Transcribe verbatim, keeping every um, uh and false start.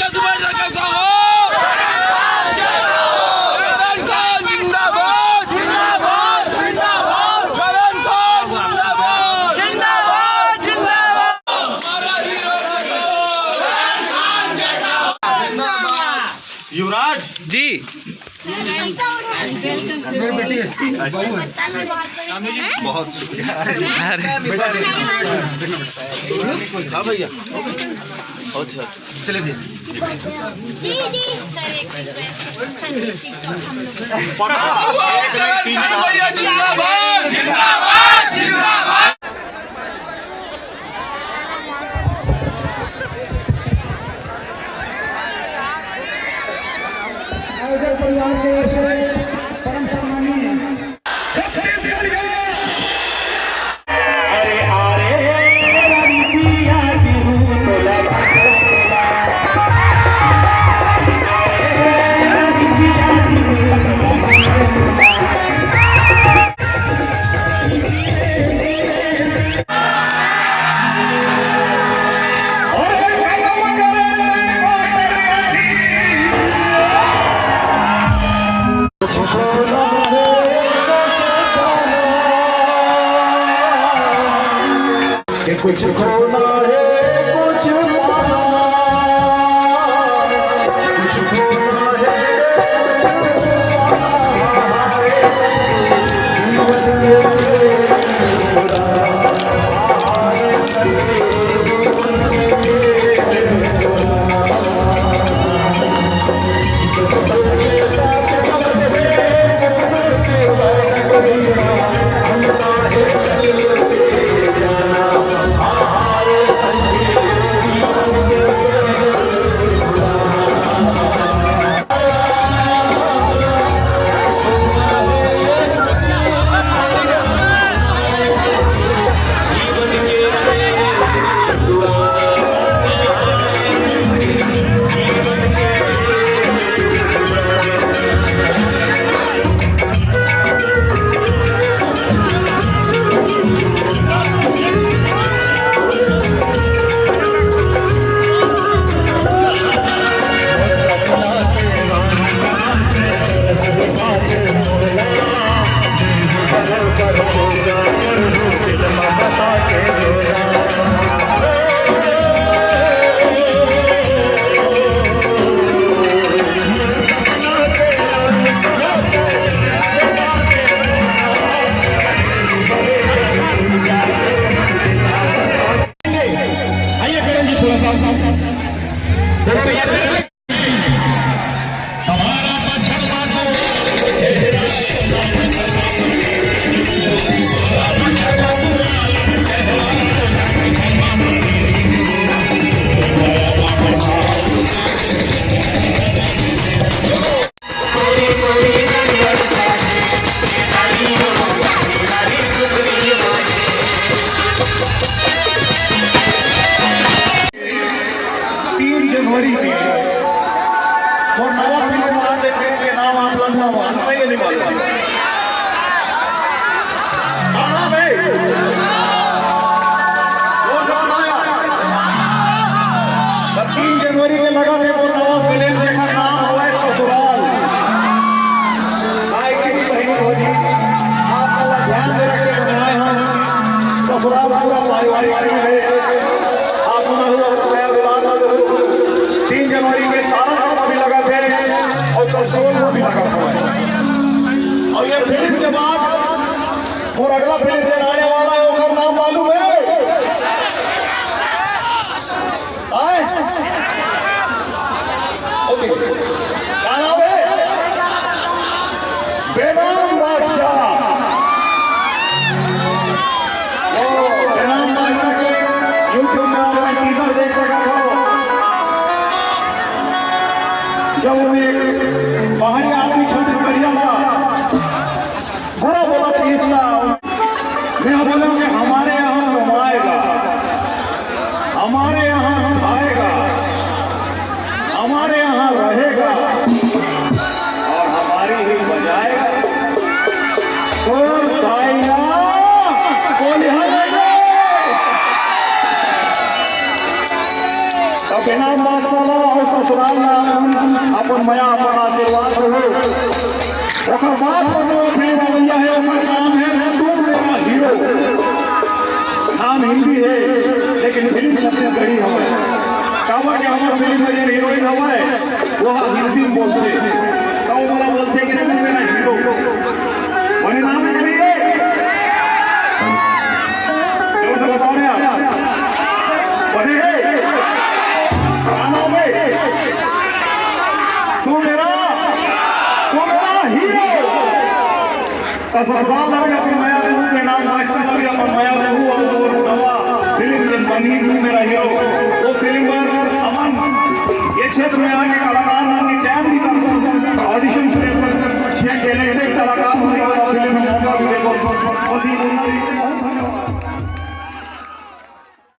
इमरान खान जिंदाबाद! इमरान खान जिंदाबाद! इमरान खान जिंदाबाद! जिंदाबाद! जिंदाबाद! युवराज जी। मेरी बेटी है। बहुत शुक्रिया। अरे। हाँ भैया। बहुत ही अच्छा। चलिए भैया। दीदी। सर, एक रिक्वेस्ट। सर, एक रिक्वेस्ट। पक्का। एक, दो, तीन, चार। जिंदाबाद, जिंदाबाद, जिंदाबाद। आयोजक परिवार की ओर से परम सम्मानीय छत्तीसगढ़ के अरे, अरे, रानी पिया की रूह तो लगा। कि कुछ खोना है, कुछ पाना, कुछ खोना है, कुछ पाना। आइए करण जी, थोड़ा सा। हमारा बछड़वा को तीन जनवरी के मोर नवा फिल्म आत हे, फिल्म के नाम आप मन मालूम हे कि नहीं मालूम? हाँ भाई, जोर से बताओ यार। तो तीन जनवरी के लगत हे मोर नवा फिल्म, जेकर नाम हवय ससुराल। आए के बहिनी भौजी, आप मन ला ध्यान में रख के बनाए हन। ससुराल पूरा पारिवारिक फिल्म हे। आप मन हू अपन प्यार दुलार ला दो। तीन जनवरी के सारंग में भी लगत हे अउ कसडोल में भी लगत हे। अउ ये फिल्म के बाद मोर अगला फिल्म जेन आने वाला हे, ओकर नाम मालूम हे? आए? ओके। का नाम हे? बेनाम बादशाह। ओ, बेनाम बादशाह के YouTube में आप मन teaser देख सकत हव। जब वो एक बाहरी आदमी छत्तीसगढ़िया था, बुरा बोला तीस का। मैं बोला कि हमारे यहाँ कमाएगा, हमारे यहाँ खाएगा, हमारे यहाँ रहेगा और हमारी ही बजाएगा। सुर ताइया बोलिया रे। अब बिना मसाला और ससुर अपन मया, अपन आशीर्वाद रहो। ओकर बाद कोनो फिल्म अवइया हे, ओकर नाम हे तू मेरा हीरो। नाम हिंदी हे, लेकिन फिल्म छत्तीसगढ़ी हवय। काबर के हमर फिल्म में जेन हीरोइन हवय, वो ह हिंदी में बोलथे। त वो मोला बोलथे कि "रे, तू मेरा हीरो।" बने नाम हे कि नहीं हे? जोर से बताओ ना यार। बने हे? का नाम हे? तू मेरा, तू मेरा हीरो। त ससुराल अभी अपन मया रहू के नाम बादशाह अभी अपन मया रहू अउ मोर नवा फिल्म के बनी तू मेरा हीरो। वो फिल्म बर हमन ये क्षेत्र में आके कलाकार